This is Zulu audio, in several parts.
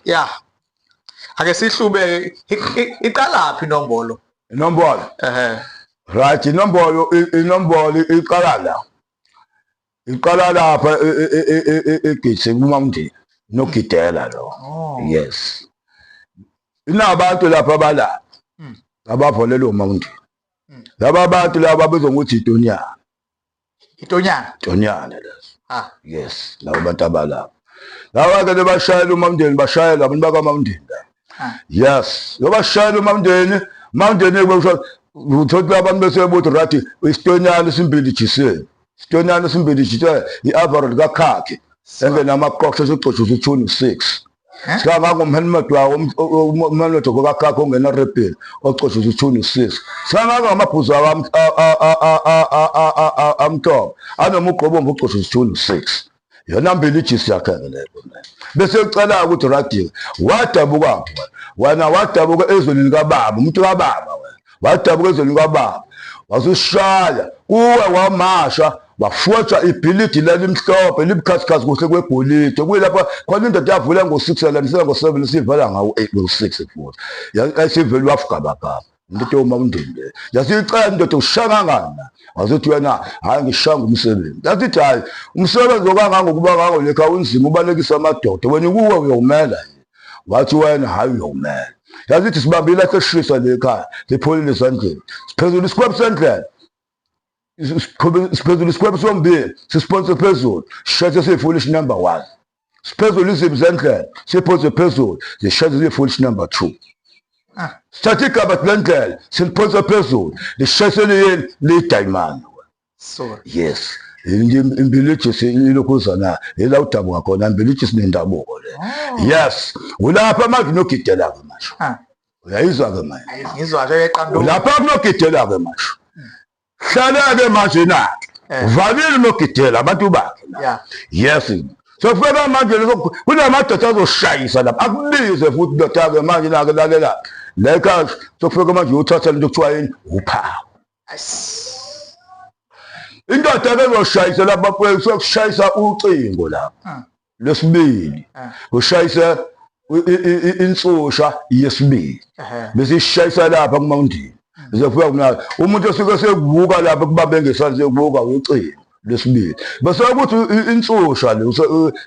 Ya. Ake sihlubeke iqalaphi inombolo? Inombolo. Ehhe. Right, inombolo inombolo iqala la. Iqala lapha eGitsi kuMamndeni nogidela lo. Oh. Yes. Inabantu lapha abalapha. Abavolelwa uMamndeni. Laba bantu laba babizwa ngokuthi itonyana. Itonyana. Itonyana lezo. Ah. Yes, laba bantu abalapha. Laba ke bashayela uMamndeni bashayela abantu bakaMamndeni la. Ah. Yes, lobashayela uMamndeni, uMamndeni besho uthola abantu bese bethi right isitonyana simbili jiseni. Isitonyana simbili jiseni i-average kakhakhi engenamaqoqo sesigxotsha uthuni 6. Eh? Sikangangomhelmet wawo umhelmet kakhakhi ongena rebheni ocosha uthuni 6. Sikanganga amabhuzu awo amhlophe anomugqobomvu ucosha uthuni 6. Yona mbili ijisi yakhe ke leyo. Bese ucela ukuthi Radika wadabukaphi wena? Wena wadabuka ezweni likababa, umuntu kababa wena. Wadabuka ezweni likababa. Wasushaya kuwe wamasha wafotsha ibhilidi lelimhlophe libukhazikhazi kuhle kwegolide kuyilapho khona indoda yavula ngo-6 yalandisela ngo-7 sivala ngawo-8 ngo-6 futhi yayisivele wafugabagaba into uma umndeni le yasiyicela indoda ushaya kangani wazothi wena hhayi ngishaya ngumsebenzi yasithi hhayi umsebenzi okangangokuba ngango lekha unzima ubalekisa amadoda wena kuwe uyomela wathi wena hhayi uyomela yasithi sibambile seshisa le khaya sipholile esandleni siphezulu isikhwebu sendlela siphezulu isikhwebu sombili sisiphonse phezulu sishethe siyi-foolish number one siphezulu izibi zendlela siphonse phezulu zishethe siyi-foolish number two Ah. sithatha igaba lendlela siliphonse phezulu lisheshe liyini liyidayimani Sorry. Yes, imbilijisi ilokhuzana ila udabuka khona imbilijisi nendabuko le. Oh. Yes, ulapha manje unogidela-ke manje. Ah. Uyayizwa-ke manje. Ayi ngizwa nje eqanduka. Ulapha kunogidela-ke manje. Hlala-ke manje na-ke. Eh. Uvamile unogidela abantu bakhe. Yeah. Yes. Sokufika manje leso kunamadoda azoshayisa lapha akubize futhi ndoda-ke manje na-ke lalela. Leka sokufika manje uyothatha lento kuthiwa yini? Uphawu. As. Indoda ke ezoshayisa lapha bafowethu sokushayisa ucingo lapha. Ah. Lwesibili. Ah. Ushayisa insusha yesibili. Ehhe. Bese ishayisa lapha kumawundini. Bese kufika kuna umuntu osuke sekubuka lapha kubambe ngesandla sekubuka ucingo lwesibili. Bese kuthi insusha le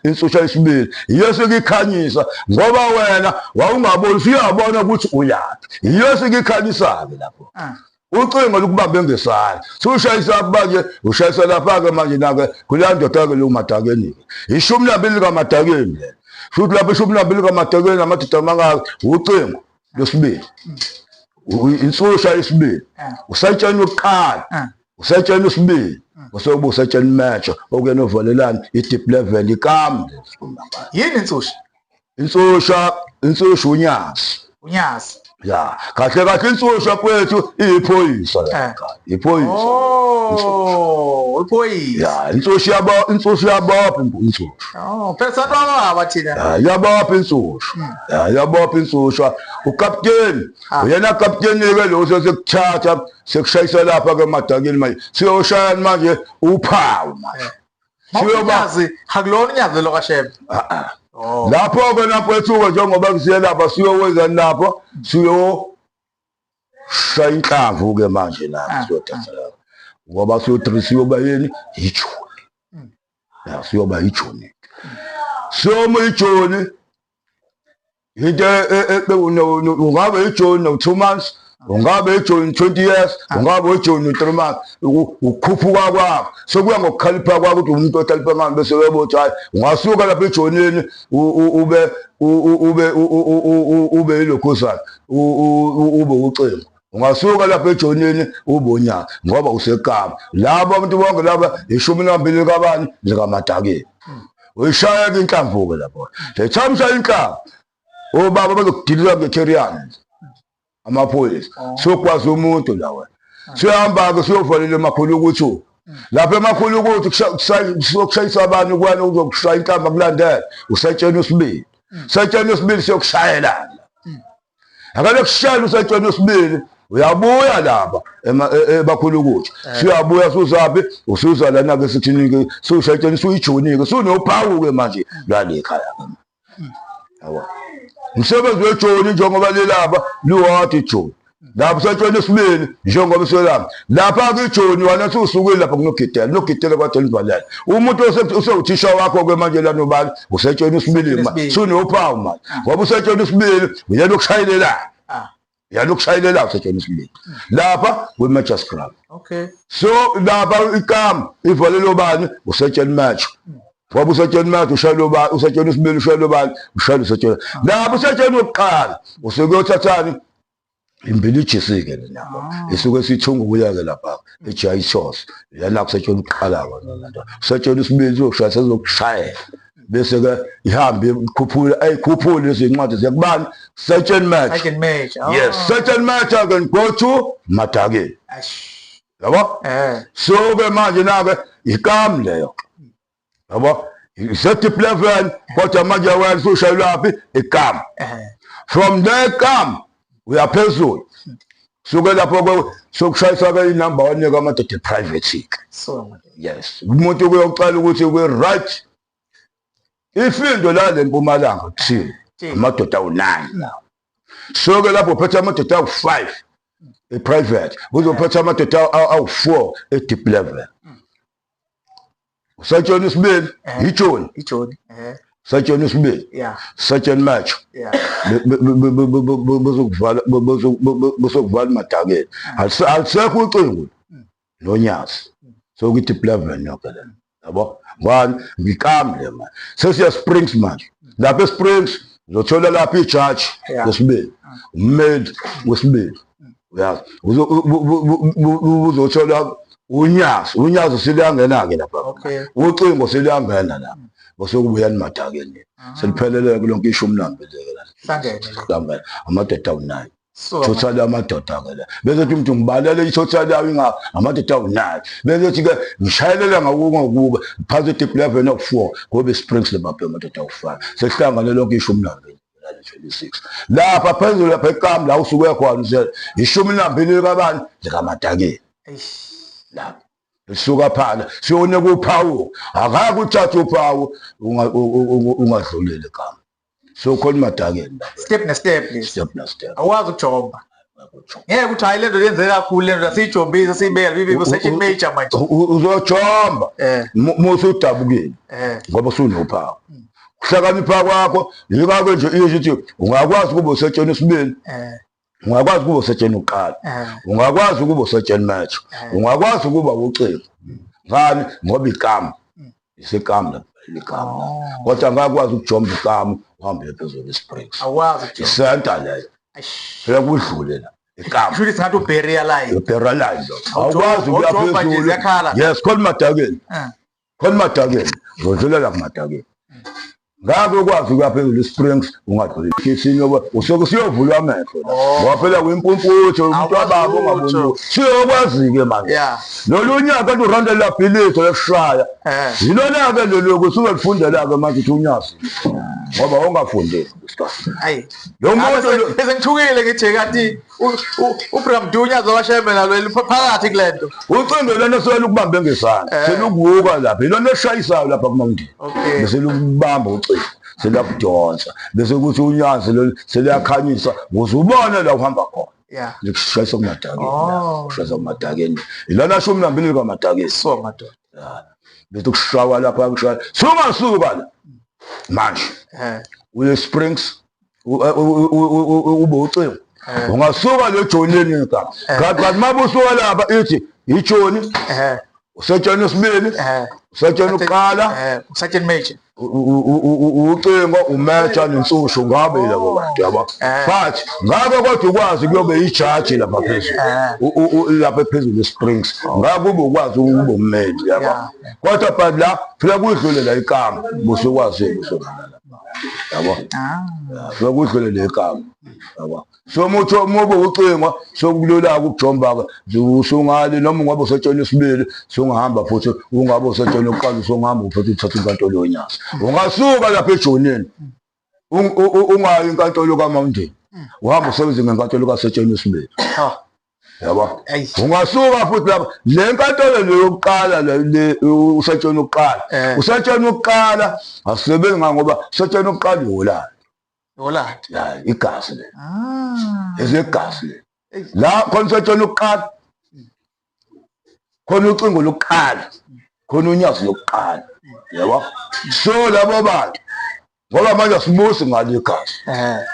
insusha yesibili yiyo sekuyikhanyisa ngoba wena wawungaboni usuyabona ukuthi uyaphi. Yiyo sekuyikhanyisa-ke lapho. Ah. Ucingo lukubambe ngesandla. Sushayisa manje, ushayisa lapha-ke manje nake kuleya ndoda-ke leyo madakeni-ke. Ishumi nambili likamadakeni lelo. Futhi lapho ishumi nambili likamadakeni amadoda amangaka ucingo lwesibili. Insusha yesibili. Ah. Usayitsheni yokuqala. Ah. Usayitsheni wesibili. Usokuba usayitsheni match okuyena ovalelani i-deep level ikam. Yini insusha? Insusha, insusha unyazi. Unyazi. Ya, kahle kahle insusha kwethu iyiphoyisa la. Eh. Iphoyisa. Oh, iphoyisa. Ya, insusha yabo, insusha yabopha insusha. Oh, phela satwaba thina. Ya, yabopha insusha. Ya, yabopha insusha. Ukapteni, Ah. uyena kapteni ke lo sekuthatha sekushayisa lapha ke emadakeni manje. Siyoshaya manje uphawu manje. Eh. Siyoba Mawunyazi, akulona unyazi lo kaShembe. Ah, ah. Oh. Lapho ke napho njengoba kusiye lapha siyowenza lapho siyo shaya inhlamvu ke manje la Ah, siyothatha lapho ngoba siyo 3 siyoba yini ijuni. Ya siyoba ijuni. Siyoma ijuni into ungabe ijoni no-2 months ungabe ijoni 20 years ungabe ijoni 3 months ukukhuphuka kwakho sekuya ngokukhalipha kwakho ukuthi umuntu okhalipha ngani bese uyabo ukuthi hayi ungasuka lapha ejonini ube ube ube ilokhuzana ube ucingo ungasuka lapha ejonini ube unyaka ngoba usekama laba abantu bonke laba 12 likabani likamadakeni uyishaya ke inhlamvu-ke lapho lethamisha inhlamvu obaba bazokudiliza ngetheriyane amaphoyisa siyokwazi umuntu la wena siyahamba-ke siyovalela emakhulu ukuthi lapha emakhulu ukuthi kushayisa abantu kwena uzokushaya inhlamba kulandela usetsheni usibili setsheni usibili siyokushayelana akale kushayela usetsheni usibili uyabuya lapha ebakhulu ukuthi siyabuya suzaphi usuza lana ke sithini ke sushayitsheni suyijoni ke sunophawu ke manje lale ekhaya. Yabo, umsebenzi wejoni njengoba lilapha liwodwa ijoni lapho usetshweni isibili njengoba iselapha lapha kwijoni wena usukile lapha kunogidela nogidela kade livalele umuntu usewuthisha wakho-ke manje lana ubani usetshweni isibili ma sunophawu manje ngoba usetshweni isibili uyena okushayelelayo. Uyena okushayelelayo usetshweni isibili lapha kwi-major scrum. Okay. So lapha ikam ivalele obani usetsheni match ngoba usetsheni match ushayela obani usetsheni isibili ushayela obani ushayela usetsheni lapha usetsheni wokuqala usuke uyothathani imbilijisi-ke lena isuke sithunga ukuya-ke lapha ejayithos yana kusetsheni ukuqala kona lento usetsheni isibili uzokushaya sezokushayela bese-ke ihambe ikhuphule ayikhuphule lezi ncwadi ziyakubani certain match. Certain match. Oh. Yes, certain match I can go to Madakeni. Ash. Yabo? Eh. So ke manje na ke ikam leyo. Yabo? Isethi level kodwa manje wena usushayelwaphi ikam. Eh. From there kam uyaphezulu. Suke lapho ke sokushayisa ke inumber 1 kamadoda private ke. So Yes. Umuntu kuyoqala ukuthi we right ifindo la lempumalanga kuthiwa amadoda awu9 lawo. So ke lapho uphethe amadoda awu5 e-private uzophetha amadoda awu4 e-deep level. Usatshona isibili ijoni. Ijoni. Eh. Satshona isibili. Yeah. Satshona match. Yeah. Bozokuvala bozokuvala madakeni. Alisekho ucingo nonyazi. So kuthi deep level yonke le. Yabo? Ngani ngikamle manje. Sesiya Springs manje. Lapha eSprings uzothola lapha ijaji wesibili. Ummeli wesibili. Uyazi. Uzothola unyazi, unyazi seluyangena-ke lapha. Okay. Ucingo seluyangena lapha. Bese kubuya nimadakeni. Seliphelele lonke ishumi nambili ke la. Hlangene le. Hlangene amadoda awu9. So Total amadoda ke la. Bese kuthi umuntu ngibalele i-total yawo inga amadoda awu9. Bese kuthi ke ngishayelela ngakungokuba positive level of 4 ngoba Springs lebaphe amadoda awu5. Sekuhlangane lonke ishumi nambili. 26 lapha phezulu lapha ekam la usuke khona use ishumi nambili likabani likamadakeni. Eish. Lapha lisuka phana siyonika uphawu akake uthathe uphawu ungadluleli igama so khona madakeni lapha Step na step lesi. Step na step. Awukwazi ukujomba. Ngeke ukuthi hayi lento yenzeka kakhulu lento asiyijombise siyibeke bibi section major manje. Uzojomba Eh. musu udabukile Eh. ngoba usunophawu. Kuhlakanipha kwakho yikho nje isho ukuthi ungakwazi ukuba usetsheni isibili. Eh. Ungakwazi ukuba usetsheni uqala. Eh. Ungakwazi ukuba usetsheni match. Ungakwazi ukuba ucingo. Ngani? Ngoba ikamu isekamu lapha ikamu. Oh. Kodwa angakwazi ukujomba ikamu uhambe phezulu eSprings. Awukwazi ukujomba. Isenta leyo. Eish. Phela kudlule la ikamu. Kusho ukuthi singathi uburial line. Uburial line. Awukwazi ukuya Awujomba nje phezulu. ziyakhala. Yes, khona madakeni. Eh. Khona madakeni. Uzodlulela kumadakeni. Ngakho ukwazi ukuya phezulu eSprings ungadluli. Isinye usuke usiyovulwa amehlo la. Oh. Ngoba phela kwimpumputhe umuntu Awukwazi wababa ungaboni. lutho. Siyokwazi-ke manje. Yeah. Lolu nyaka kanti uranda lapilitho lekushaya. Eh. Yilona-ke lolu kusuke lifundela-ke manje ukuthi unyazi. Ngoba ungafundeli. Ayi. Lo muntu lo- Bese ngithukile ngithi kanti uBramdunya zowashembe nalo phakathi kulento. Ucingo lona selukubambe ngesandla. Eh. Selukuwuka lapha. Ilona eshayisayo lapha kumamndeni. Okay. Bese lukubamba ucingo. Selakudonsa. Bese kuthi unyazi lolu seliyakhanyisa ukuze ubone la uhamba khona. Yeah. Likushayisa kumadakeni. Oh. Kushayisa kumadakeni. Ilona shumi nambili likamadakeni. So madoda. Bese kushawa lapha kushaya. Sungasuka la. Manje Eh. uye Springs ube ucingo. Eh. Ungasuka le jonini ka. Kanti mabusuka lapha ithi ijoni Eh. usetsheni isibili Eh. usetsheni uqala Eh, sergeant major. Ucingo umecha nensushu ngabe labo bantu yabo. Eh. But ngabe kodwa ukwazi kuyobe ijaji lapha phezulu. Eh. Lapha phezulu eSprings ngabe ube ukwazi ukuba ummeli yabo. Yeah. Kodwa but la phela kudlule la ikama busukwazi busukala yabo. Ah. Phela kudlule le ikama yabo. So mutho mube ucingo sokulula ukujomba ke usungale noma ungabe usetsheni isibili sungahamba futhi ungabe usetsheni uqala usungahamba futhi uthatha inkantolo yonyazi. Ungasuka lapha ejonini ungayi inkantolo kaMawundeni uhamba usebenze ngenkantolo kasetsheni isibili Ha. yabo. Ayi. Ungasuka futhi lapha le nkantolo le yokuqala le usetsheni uqala Eh. usetsheni uqala asisebenzi ngoba usetsheni uqala uholana. Holland. Ya, igazi le. Ah. Ezegazi le. La khona usetshena ukuqala. Khona ucingo lokuqala. Khona unyazi lokuqala. Yabo? So labo bantu ngoba manje asibusi ngalo igazi.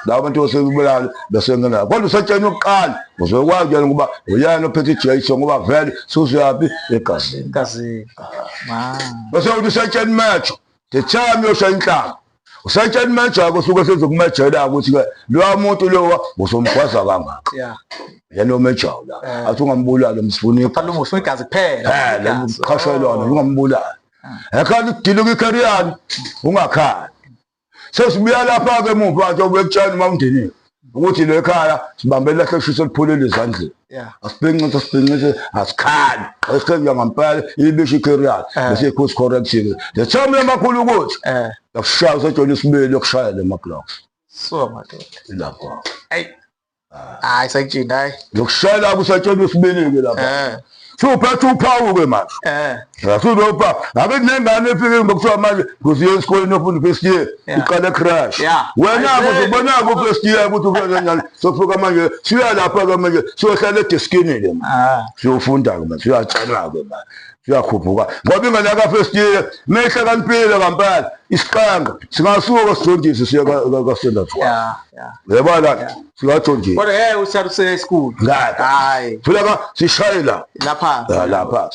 Labo bantu osebulala besengena. Kodwa usetshena ukuqala uzokwazi yena ngoba uyena ophethe iJesu ngoba vele suzuyaphi egazini. Egazini. Ah. Bese uthi usetshena metro. The time yoshaya inhlamba. Usetsheni meja-ke usuke sezokumejela ukuthi-ke lowa muntu lowa uzomgwaza kangaka. Yeah. Yena omejayo la. Eh. Athi ungambulali msifuna Phela ufuna igazi kuphela. Eh, Igazi. qhashelwana Oh. ungambulali. Ekhala ukudila kwicarrier ungakhali. Sesibuya lapha-ke emuva nje ubekutshela uma umndenini ukuthi le khaya sibambele lahle shisa liphulile ezandleni. Yeah. Asibhinqise asibhinqise asikhali. Asikhali ngampela ibisho icarrier Eh. bese i-course correction. The term lamakhulu ukuthi Eh. yakushaya usetshela isibili yokushaya le ma-clocks. So madoda. Ilapho. Hey. Hayi sayitshinda hayi. Yokushayela kusetshela isibili-ke lapha. Eh. Suphethe uphawu-ke manje. Eh. Yasubopha ngabe kunengane efike ngokuthiwa manje kuziye esikoleni ofunda first year Yeah. iqale crash. Yeah. Wena Ayiveli. uzobona ku first year ukuthi ufika njani. Sofika manje siya lapha ke manje siyohlala edeskini ke manje. Ah. Siyofunda ke manje siyatshela ke manje. Siyakhuphuka. Ngoba ingane yaka first year mehla kampilo kampela isiqanga singasuka sijondise siye ka standard 1. Yeah. Yeah. Yebo la singajondise. Kodwa ngeke usale use school. Ngeke. Hayi. Phela ka sishayela Lapha. lapha.